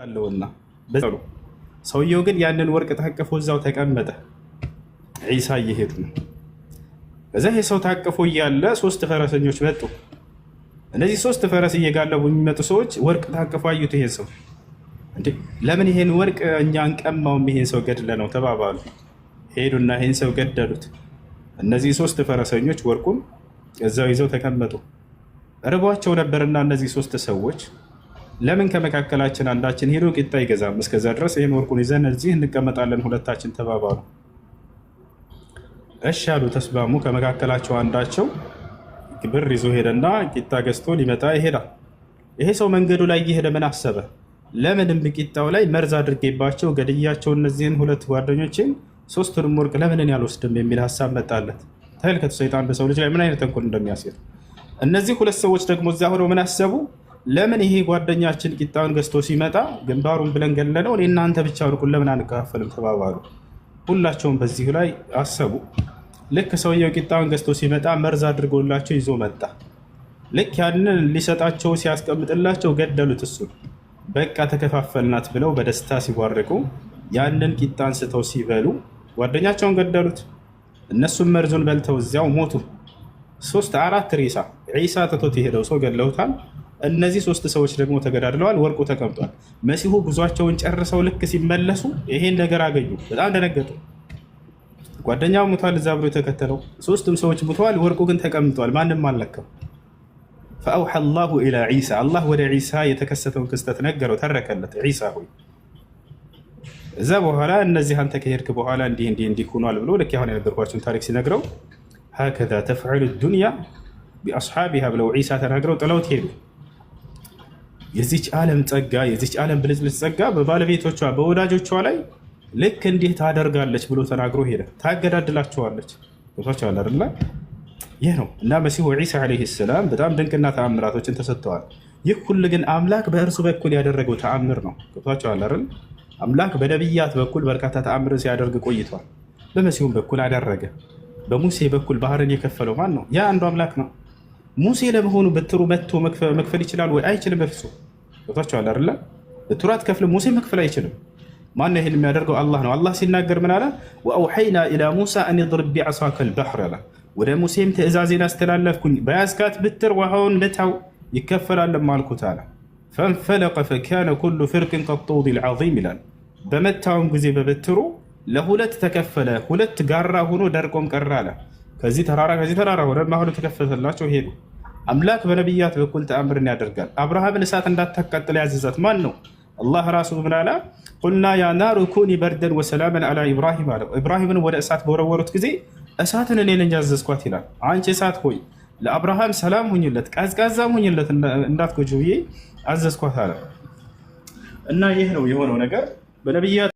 አለውና ሰውየው ግን ያንን ወርቅ ታቅፎ እዛው ተቀመጠ። ዒሳ እየሄዱ ነው። ከዛ ይሄ ሰው ታቅፎ እያለ ሶስት ፈረሰኞች መጡ። እነዚህ ሶስት ፈረስ እየጋለቡ የሚመጡ ሰዎች ወርቅ ታቅፎ አዩት። ይሄን ሰው እንዴ፣ ለምን ይሄን ወርቅ እኛ አንቀማውም? ይሄን ሰው ገድለ ነው ተባባሉ። ሄዱና ይሄን ሰው ገደሉት። እነዚህ ሶስት ፈረሰኞች ወርቁን እዛው ይዘው ተቀመጡ። ርቧቸው ነበርና እነዚህ ሶስት ሰዎች ለምን ከመካከላችን አንዳችን ሄዶ ቂጣ ይገዛም? እስከዛ ድረስ ይህን ወርቁን ይዘን እዚህ እንቀመጣለን ሁለታችን ተባባሉ። እሺ አሉ፣ ተስማሙ። ከመካከላቸው አንዳቸው ብር ይዞ ሄደና ቂጣ ገዝቶ ሊመጣ ይሄዳል። ይሄ ሰው መንገዱ ላይ እየሄደ ምን አሰበ? ለምንም ቂጣው ላይ መርዝ አድርጌባቸው ገድያቸው እነዚህን ሁለት ጓደኞችን ሶስቱንም ወርቅ ለምን እኔ አልወስድም የሚል ሀሳብ መጣለት። ተመልከቱ ሰይጣን በሰው ልጅ ላይ ምን አይነት ተንኮል እንደሚያሴር። እነዚህ ሁለት ሰዎች ደግሞ እዚያ ሆነው ምን አሰቡ? ለምን ይሄ ጓደኛችን ቂጣውን ገዝቶ ሲመጣ ግንባሩን ብለን ገለነው፣ እኔ እናንተ ብቻ ወርቁን ለምን አንከፋፈልም ተባባሉ። ሁላቸውም በዚሁ ላይ አሰቡ። ልክ ሰውየው ቂጣውን ገዝቶ ሲመጣ መርዝ አድርጎላቸው ይዞ መጣ። ልክ ያንን ሊሰጣቸው ሲያስቀምጥላቸው ገደሉት። እሱን በቃ ተከፋፈልናት ብለው በደስታ ሲቧርቁ ያንን ቂጣ አንስተው ሲበሉ ጓደኛቸውን ገደሉት። እነሱም መርዙን በልተው እዚያው ሞቱ። ሶስት አራት ሬሳ፣ ዒሳ ትቶት የሄደው ሰው ገድለውታል። እነዚህ ሶስት ሰዎች ደግሞ ተገዳድለዋል። ወርቁ ተቀምጧል። መሲሁ ጉዟቸውን ጨርሰው ልክ ሲመለሱ ይሄን ነገር አገኙ። በጣም ደነገጡ። ጓደኛው ሙቷል፣ እዛ ብሎ የተከተለው ሶስቱም ሰዎች ሙተዋል። ወርቁ ግን ተቀምጧል። ማንም አልነካው። فأوحى الله إلى عيسى፣ አላህ ወደ ዒሳ የተከሰተውን ክስተት ነገረው፣ ተረከለት። ዒሳ ሆይ፣ እዛ በኋላ እነዚህ አንተ ከሄድክ በኋላ እንዲህ እንዲህ እንዲህ ሆኗል ብሎ ልክ አሁን የነገርኳቸውን ታሪክ ሲነግረው هكذا تفعل الدنيا بأصحابها ብለው ዒሳ ተናግረው ጥለውት ሄዱ። የዚች ዓለም ጸጋ፣ የዚች ዓለም ብልጭልጭ ጸጋ በባለቤቶቿ በወዳጆቿ ላይ ልክ እንዲህ ታደርጋለች ብሎ ተናግሮ ሄደ። ታገዳድላቸዋለች። ገብቷቸዋል አይደለ? ይህ ነው እና መሲሁ ዒሳ ዓለይሂ ሰላም በጣም ድንቅና ተአምራቶችን ተሰጥተዋል። ይህ ሁሉ ግን አምላክ በእርሱ በኩል ያደረገው ተአምር ነው። ገብቷቸዋል አይደል? አምላክ በነቢያት በኩል በርካታ ተአምርን ሲያደርግ ቆይቷል። በመሲሁም በኩል አደረገ። በሙሴ በኩል ባህርን የከፈለው ማን ነው? ያ አንዱ አምላክ ነው። ሙሴ ለመሆኑ በትሩ መጥቶ መክፈል ይችላል ወይ? አይችልም በፍጹም። ገብቷቸዋል አይደለ? በትሩ አትከፍልም። ሙሴ መክፈል አይችልም። ማነው ይህን የሚያደርገው? አላህ ነው። አላህ ሲናገር ምን አለ? وأوحينا إلى موسى أن اضرب بعصاك البحر አለ። ወደ ሙሴም ትእዛዜን አስተላለፍኩኝ፣ በያዝካት ብትር ውሃውን ምታው ይከፈላልም አልኩት አለ። فانفلق فكان كل فرق كالطود العظيم ይላል። በመታውም ጊዜ በበትሩ ለሁለት ተከፈለ፣ ሁለት ጋራ ሆኖ ደርቆም ቀረ አለ። ከዚህ ተራራ ከዚህ ተራራ ሆነ ማህሉ ተከፈተላቸው ሄዱ። አምላክ በነቢያት በኩል ተአምርን ያደርጋል። አብርሃምን እሳት እንዳታቃጥል ያዘዛት ማን ነው? አላህ ራሱ ምን አለ? قلنا يا نار كوني بردا وسلاما على إبراهيم አለው። ኢብራሂምን ወደ እሳት በወረወሩት ጊዜ እሳትን እኔ ነኝ ያዘዝኳት ይላል። አንቺ እሳት ሆይ ለአብርሃም ሰላም ሁኝለት፣ ቀዝቃዛም ሁኝለት፣ እንዳትጎጂው ብዬ አዘዝኳት አለ። እና ይህ ነው የሆነው ነገር በነቢያት